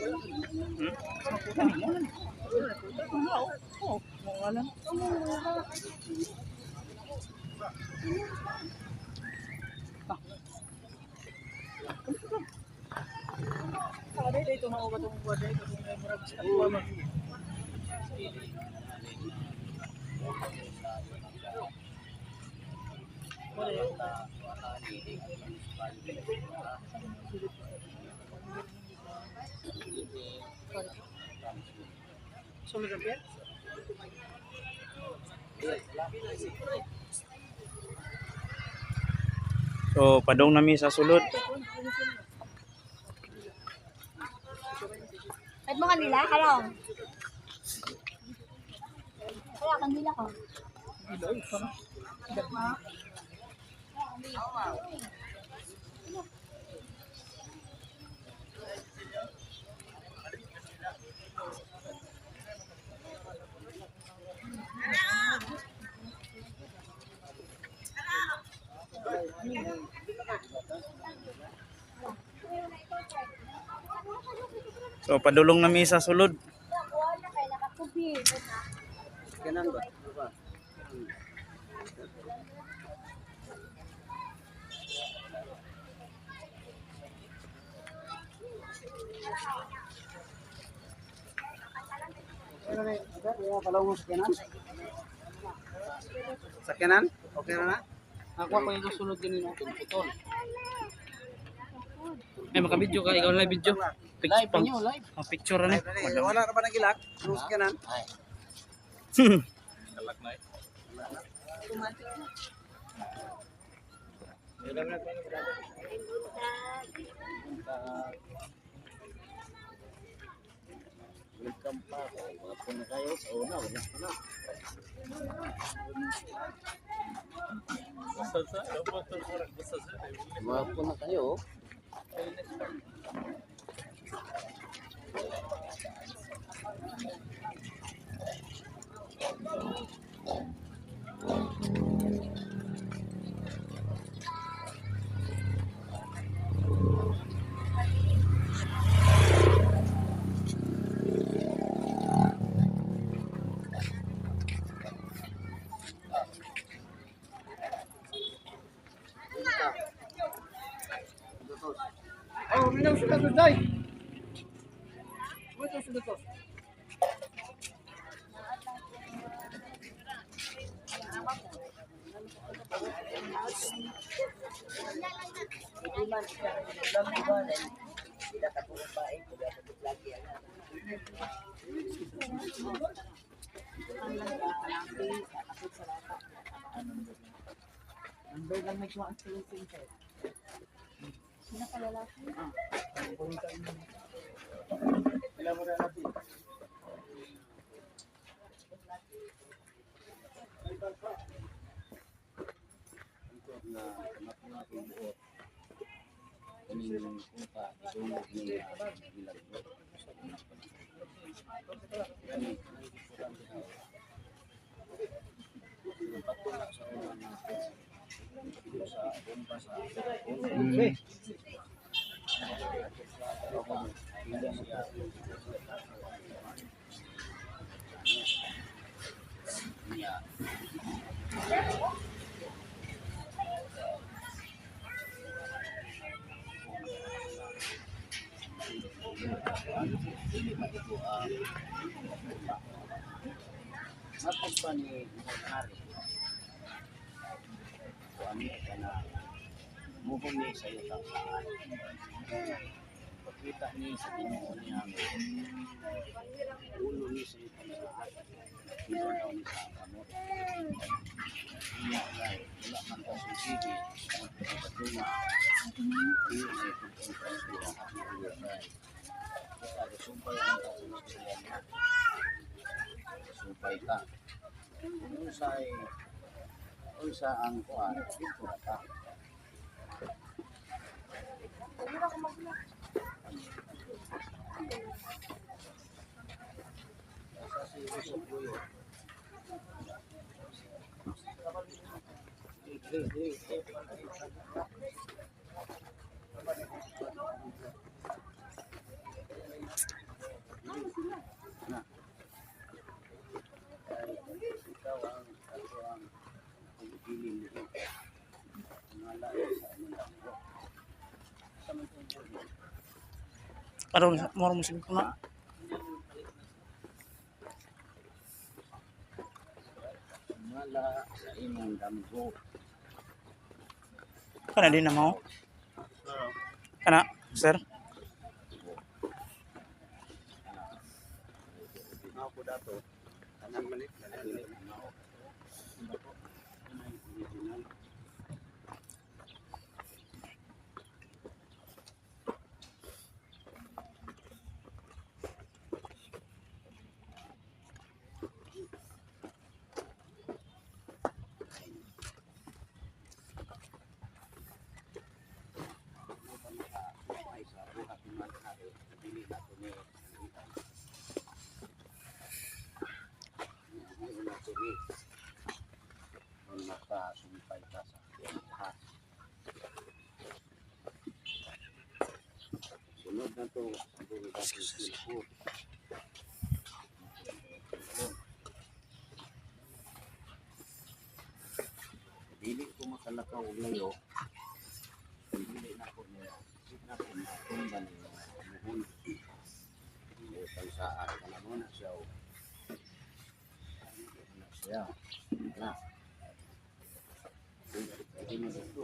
Oh, mga lang. Sulod ang pier? So padong nami sa sulod. Kahit mo kanila, kalong. Kaya kanila ko. So padulong nami sa sulod. Wala kay nakakubi. Kanan ba? Ano ba? Sa kanan? Okay na na? Ako ako yung sulod ganina. Putol. Ay, maka-video ka. Ikaw na live video. Live ninyo, live. Ang picture ani. Wala na ba nagilak? Sa kanan? Welcome pa ako. Mga na kayo sa una, wala pa na. Mga na kayo. Oh, minaw sila to day. Wait, sila to. Na na buot. Kaning punta, itulog ni bilag. Kani patula sa una na sa bomba sa hindi siya niya. Dili ba ito ang matag pa ni hari kuan ka na muhon ni sa iyo saan pagkita ni sa Ginoo niya ang ulo ni sa iyo saan ulo daw ni sa kamot niya kay wala man ta sulsidi magpatuna iyo na ipagpunta ang ulo kay basta sumpay ang taong na sumpay ka kung unsay unsa ang kuan dito ra ka. Sa si Usok Buyo. Dili, dili. Na. Ay, ikaw ang ako ang pagpili nito. Ngala sa imong damgo. Sa man tong buhi. Karon moro mo sige na. Ngala sa imong damgo. Kana din na mo. Kana, sir. Ako dato. Tanan manit dili na mao. Original. Ay, sa buhat ng mga tao, dili na to ni kung makasumpay ka sa ha. Sunod na to, excuse. Dili ko makalakaw og layo. Dili na ko niya. Dili na ko matumba ng mga muhon. Eh, pagsaan ka na muna siya. Oh. Ano siya? Na. Hindi mo dito.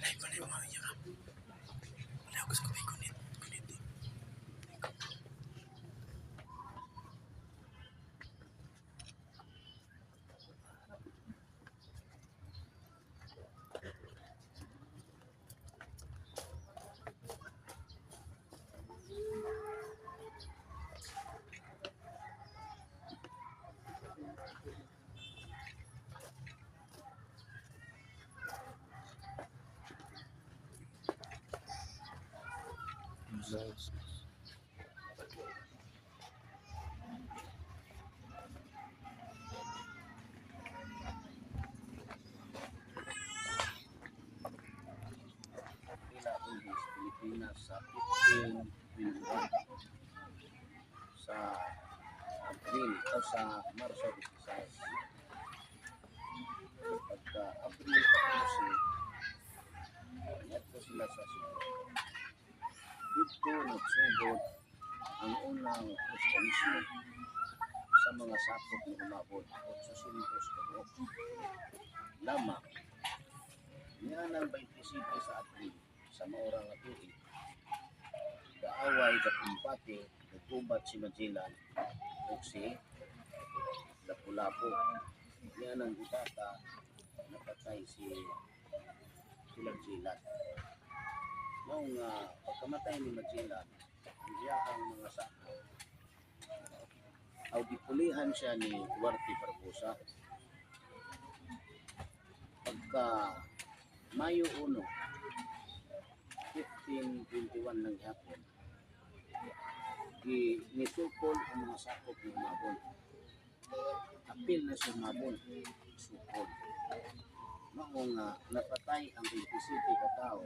Live ko na yung mga niya. Wala ko sa kamay ko nit. Kunit. Pila English Pilipinas sa 1521 sa April o sa Marso 16. Pagka April 14, ngadto sila sa Cebu. Dito nagsugod ang unang Kristiyanismo sa mga sakop na umabot 800 ka buok. Lamang nianang 27 sa April sa maura nga tuig, gaaway gakumbate, naggubat si Magellan ug si Lapu-Lapu. Niya nang itata, napatay si Magellan. Mao nga pagkamatay ni Magellan, ang iyahang mga sakop aw gipulihan siya ni Duarte Barbosa. Pagka Mayo 1, 1521 lang gihapon, gi nisukol ang mga sakop ni Humabon. Apil na si Humabon, sukol. Mao nga napatay ang 27 ka tawo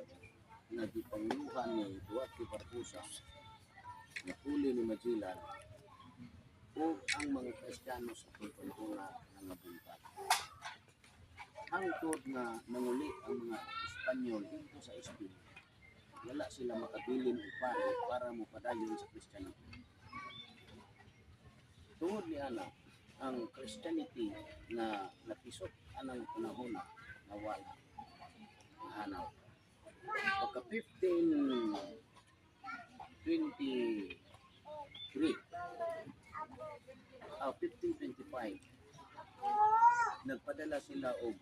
nga gipanguluhan ni Duarte Barbosa, napuli ni Magellan ug ang mga Kristiyano sa atong panahona nga nabuntag. Hangtod nga nanguli ang mga Espanyol didto sa Spain, wala sila makabilin og pari para mopadayon sa Christianity. Tungod ni ana, ang Christianity na napisok anang panahona nawala, nahanaw. Pagka 1523, 1525, nagpadala sila og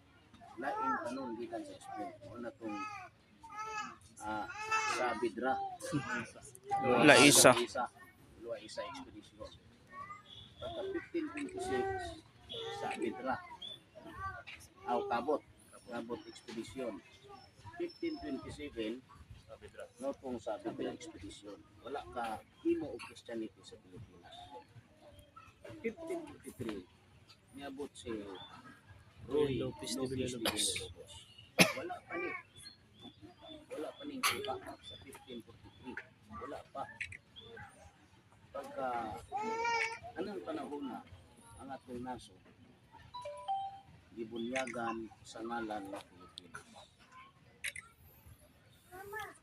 laing kanon gikan sa Spain. Mao na tong Saavedra. Laisa. Loaisa expedition. Pagka 1526, Saavedra. Aw, Cabot. Cabot expedition. 1527, no tong Saavedra expedition. Wala ka himo og Christianity sa Pilipinas. 1553, niabot si Ruy Lopez de Villalobos. Villalobos. Wala pa ni. Wala pa ning kuha sa 1543. Wala pa. Pagka anong panahon na ang atong nasod gibunyagan sa ngalan ng Pilipinas.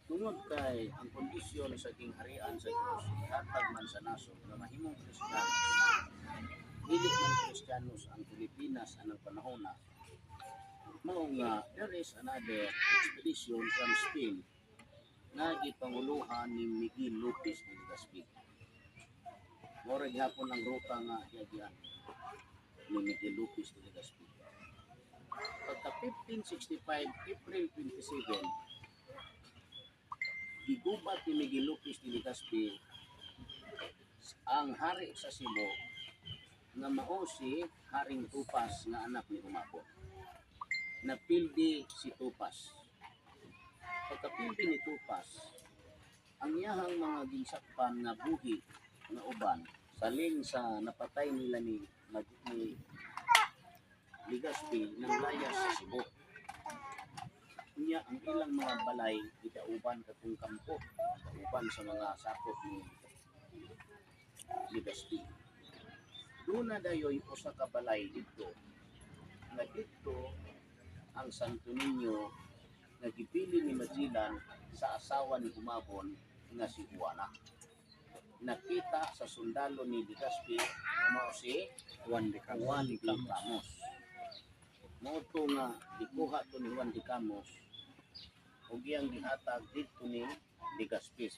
Tungod kay ang kondisyon sa gingharian sa Diyos, ihatag man sa nasod nga mahimong Kristiyano. Dili man Kristiyanos ang Pilipinas anang panahon na. Mao nga there is another expedition from Spain nga gipanguluhan ni Miguel Lopez de Legazpi. Mao ra gihapon ang ruta nga giagyan ni Miguel Lopez de Legazpi. Pagka 1565, April 27, gigubat ni Miguel Lopez de Legazpi ang hari sa Cebu nga mao si Haring Tupas nga anak ni Humabon. Napildi si Tupas. Pagkapildi ni Tupas, ang iyahang mga ginsakpan nga buhi nga uban saling sa napatay nila ni Legazpi nang layas sa Cebu. Unya ang ilang mga balay gidauban katong kampo, dauban sa mga sakop ni Legazpi. Duna dayoy usa ka balay didto nga didto ang Santo Niño nga gipili ni Magellan sa asawa ni Humabon nga si Juana. Nakita sa sundalo ni Legazpi nga mao si Juan de Camus. Juan de Camus. Mao to nga gikuha to ni Juan de Camus ug iyang gihatag didto ni Legazpi.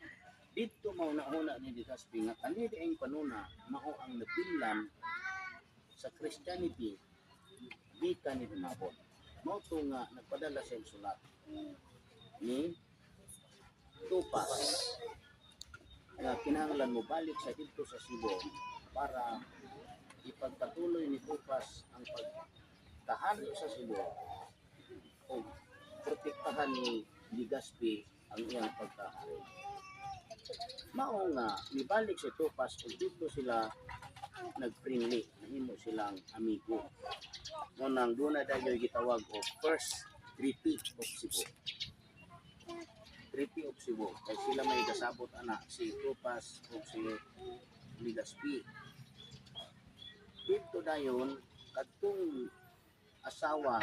Didto mao nahuna ni Legazpi nga kani dieng panuna mao ang napinlan sa Christianity gikan ni Humabon. Mao to nga nagpadala siya og sulat ni Tupas nga kinahanglan mo balik sa didto sa Cebu para ipagpatuloy ni Tupas ang pagkahari sa Cebu o protektahan ni Legazpi ang iyang pagkahari. Mao nga nibalik si Tupas ug didto sila nagfriendly, nahimo silang amigo. Mao nang doon na dayoy gitawag og First Treaty of Cebu. Treaty of Cebu kay sila may gasabot ana, si Tupas ug si Legazpi. Dito dayon kadtong asawa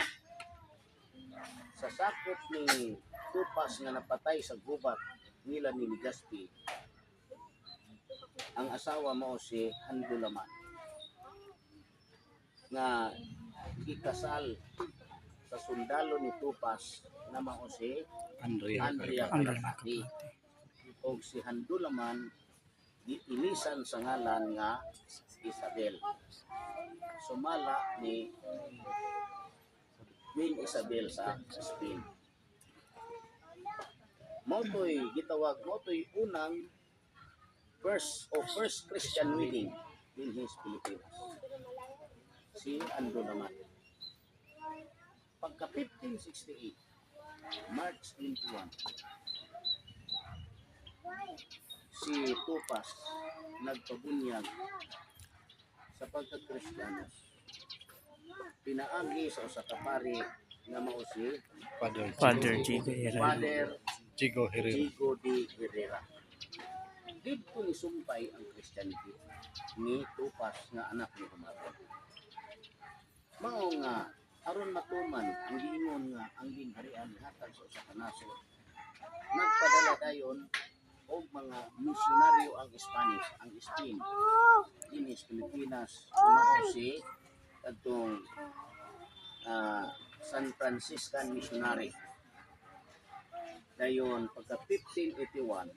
sa sakop ni Tupas nga napatay sa gubat nila ni Legazpi, ang asawa mao si Handulaman nga gikasal sa sundalo ni Tupas na mao si Andrea. Andrea Andrea Kalapati. Og si Handulaman Giilisan sa ngalan nga Isabel. Sumala ni Queen Isabel sa Spain. Mao to'y gitawag, mao to'y unang first o first Christian wedding dinhi sa Pilipinas. Si Ando naman. Pagka 1568, March 21, si Tupas nagpabunyag sa pagka-Kristiyanos. Pinaagi sa usa ka pari nga mao si Father, Father Chico Herrera. Father Chico Herrera. Chico de Herrera. Didto ni sumpay ang Christianity ni Tupas nga anak ni Humabon. Mao nga aron matuman ang giingon nga ang gingharian hatag sa usa ka nasod, nagpadala dayon og mga misyonaryo ang Spanish, ang Spain, dinhi sa Pilipinas, mao si kadtong San Franciscan Missionary. Dayon pagka 1581,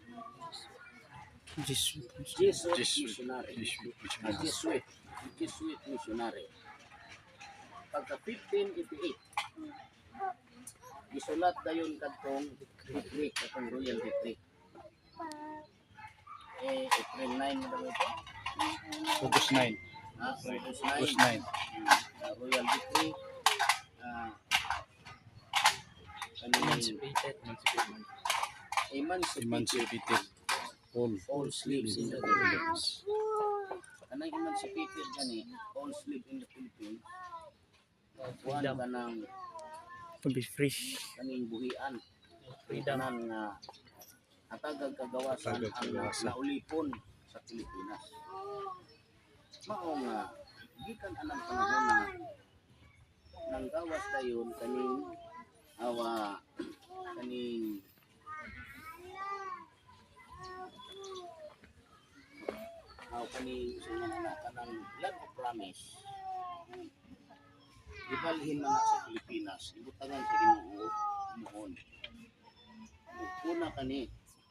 Jesus. Jesuit Jesuit. missionary. Jesuit Ah, missionary. Jesuit missionary. Pagka 1588, gisulat dayon kadtong decree, katong royal decree. Eh, April 9 na daw ito? August 9. Ah, August 9. August 9. Royal decree. Kaning Emancipated. emancipated Emancipated. All. all slaves in the Philippines. Kanang emancipated gani, all slave in the Philippines. Kuan Freedom. kanang To be free. kaning buhian. Freedom. Tanan nga hatagag kagawasan Hatagag ang kagawasan. naulipon sa Pilipinas. Mao nga gikan anang panahon na nanggawas dayon kaning awa kaning aw kaning sungan na kanang land of promise, gibalhin man na sa Pilipinas, ibutangan sa Ginoo noon. Ug una kani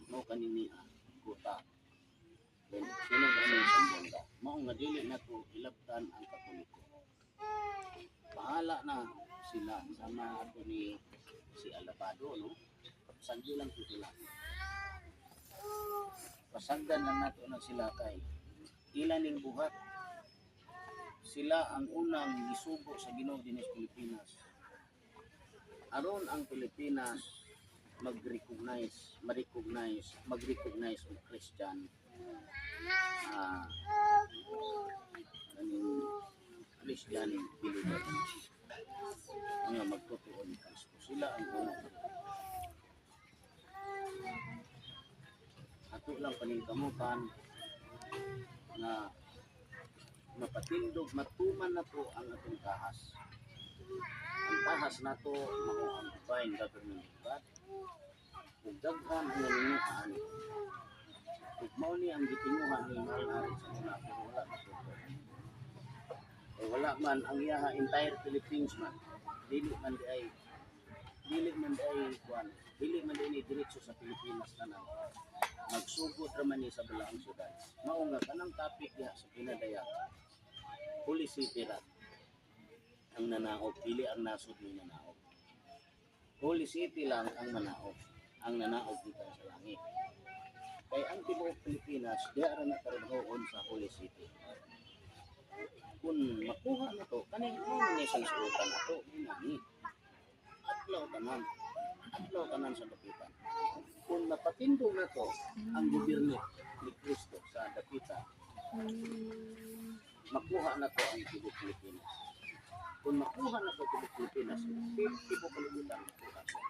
mao kani niya kuta. Then sunod ani sa Zamboanga. Mao nga dili nato ilabtan ang Katoliko. Bahala na sila sama ato ni si Alabado, no? Sagdi lang po sila. Pasagdan lang nato na sila kay ila ning buhat. Sila ang unang gisugo sa Ginoo dinhi sa Pilipinas. Aron ang Pilipinas mag-recognize, ma-recognize, mag-recognize og Christian kaning Christian believer nga magtotoo ni Kristo. Sila ang unang. Ato lang paningkamutan nga mapatindog, matuman na to ang atong tahas. Ang tahas nato mao ang divine government of God. Ug daghan ang naninguhaan. Ug mao ni ang gitinguha ni Mahal na Hari sa una, pero wala matuto. Eh, wala man ang iyaha entire Philippines man. Dili man di ay kuan, dili man di ni diretso sa Pilipinas tanan. Magsugod ra man ni sa balaang syudad. Mao nga kanang topic diha sa Pinadaya, Holy City ra ang nanaog, dili ang nasod ni nanaog. Holy City lang ang manaog, ang nanaog gikan sa langit. Kay ang tibuok Pilipinas, diha ra na trabahoon sa Holy City. Kung makuha na to, kaning mao ni sa suotan ato, ni adlaw tanan. Adlaw tanan sa Dapitan. Kung mapatindog na to ang gobyerno ni Kristo sa Dapitan, makuha na to ang tibuok Pilipinas. Kung makuha na to tibuok Pilipinas, tibuok kalibutan makuha siya.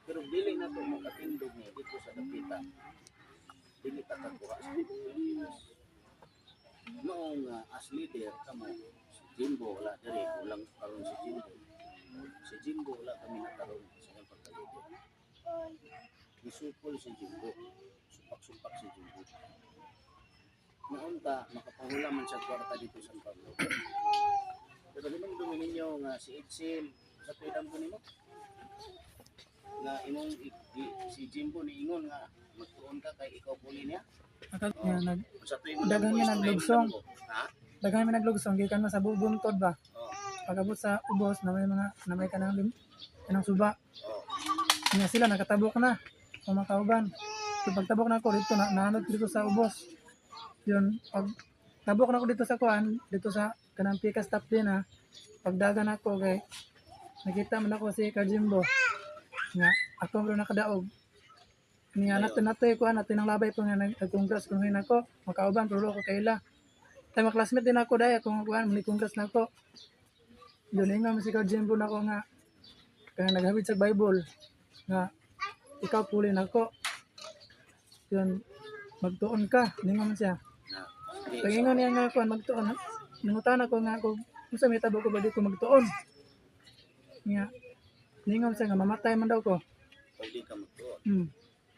Pero dili na to makatindog ni dito sa Dapitan, dili ta kakuha sa tibuok Pilipinas. Noong as leader kamo, si Jimbo wala diri, kulang karon si Jimbo. Si Jimbo wala kami nakaroon sa iyang pagka-leader. Gisupol si Jimbo. Supak-supak si Jimbo. Naunta, makapahula man siya kwarta dito sa San Pablo. Pero hinumdumi ninyo nga si Edsel, sa tuwidang ko nimo? Nga imong si Jimbo niingon nga magtuon ka kay ikaw puli niya. Nga nag Sa tuig mo Daghan nga naglugsong. Ha? Daghan mi naglugsong gikan man sa buntod ba. Oh. Pag-abot sa ubos na may mga na may kanang kanang suba. Oh. Nga sila nakatabok na ang mga kauban. So pagtabok na ako dito na naanod dito sa ubos. Yun pag tabok na ako dito sa kuan, dito sa kanang pika stop din ha. Pagdagan ako kay nakita man ako si Kajimbo nga ako bro nakadaog. Niya natin natin kuan natin ang labay po nga nag-congress kung hin ako makauban pero ako kaila. Tay classmate din ako dai ako kuan ni congress na ako. Yun ingon man si Kajimbo na ako nga kaya naghawid sa Bible nga ikaw puli nako. Yun magtuon ka ningon man siya. Na. Sige, Pagingon niya nga kuan magtuon. Nangutan ako nga kung unsa may tabo ko ba di ko magtuon. Nga ningon siya nga mamatay man daw ko. Pwede ka magtuon.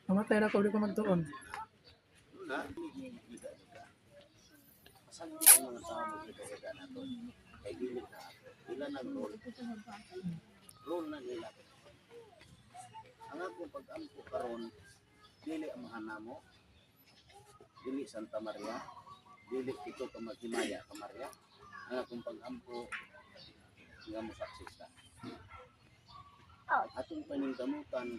Mamatay na ako di ko magtuon. Na, giga-giga. Pasagdi ang mga tao maggiga-giga na to. Kay dili na ako. Ila nang role. Role na nila. Ang akong pag-ampo karon, dili amahan namo, dili Santa Maria, dili ito ka maghimaya ka Maria. Ang akong pag-ampo nga mo success ka. Atong paningkamutan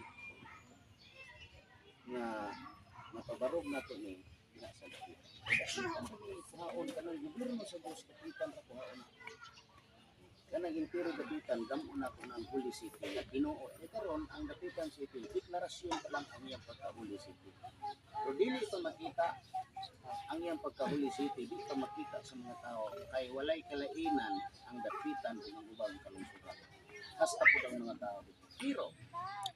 nga mapabarog na to ni nga sa dapit. Kuhaon kanang gobyerno sa Diyos dapitan ra kuhaon. Kanang intiro dapitan gamo na ko ng Holy City nga Ginoo. E karon ang Dapitan City deklarasyon pa lang ang iyang pagka Holy City. Pero dili pa makita ang iyang pagka Holy City, di pa makita sa mga tao kay walay kalainan ang dapitan ug ang ubang kalungsuran. Hasta pud ang mga tao dito. Pero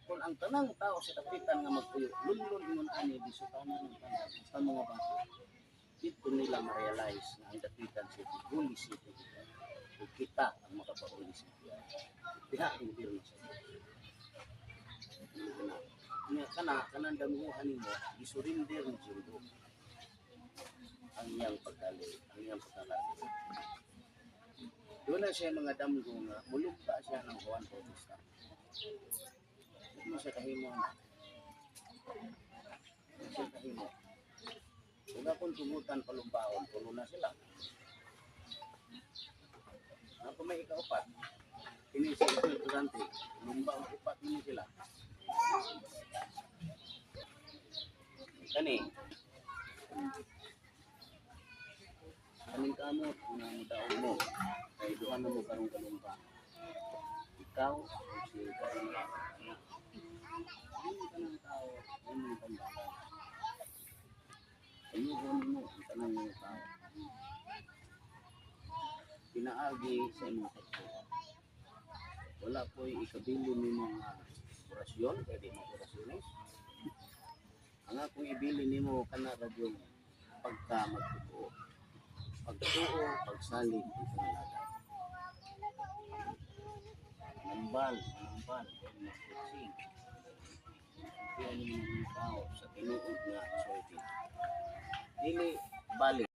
kung ang tanang tao sa dapitan nga magpuyo, lunlun ingon ani bisutana ng tanan sa mga bata. Dito nila ma-realize na ang Dapitan City, Holy City dito. Ug kita ang makapa-Holy City. Diha ang gobyerno sa Diyos. Nga kana kanang damuhan nimo gisurrender ni Jimbo ang iyang pagkali, ang iyang pagkakali. Doon na siya mga damgo nga mulugpa siya ng Juan Bautista. Hindi mo siya kahimo na. Hindi siya kahimo. Kung akong tumutan palumbaon, puno na sila. Ako may ikaupat. Ini sa estudyante, lumba ang upat ini sila. Kani. Kaning kamot nga mudaog mo kay duha na mo karong kalumba. Ikaw o si Kaila. Hindi ka ng tao, imong tambalan. Ayuhon mo ang tanang mga tao. Pinaagi sa imong pagtuo. Wala po'y ikabili nimo nga orasyon, kay di mo orasyones. Ang akong ibili nimo kana ra yung pagka magtuo. Pagtuo, pagsalig, ug pangalaga. Nambal, nambal, kutsing. Kaya ni mga tao sa tinuod nga sulti. Dili balik.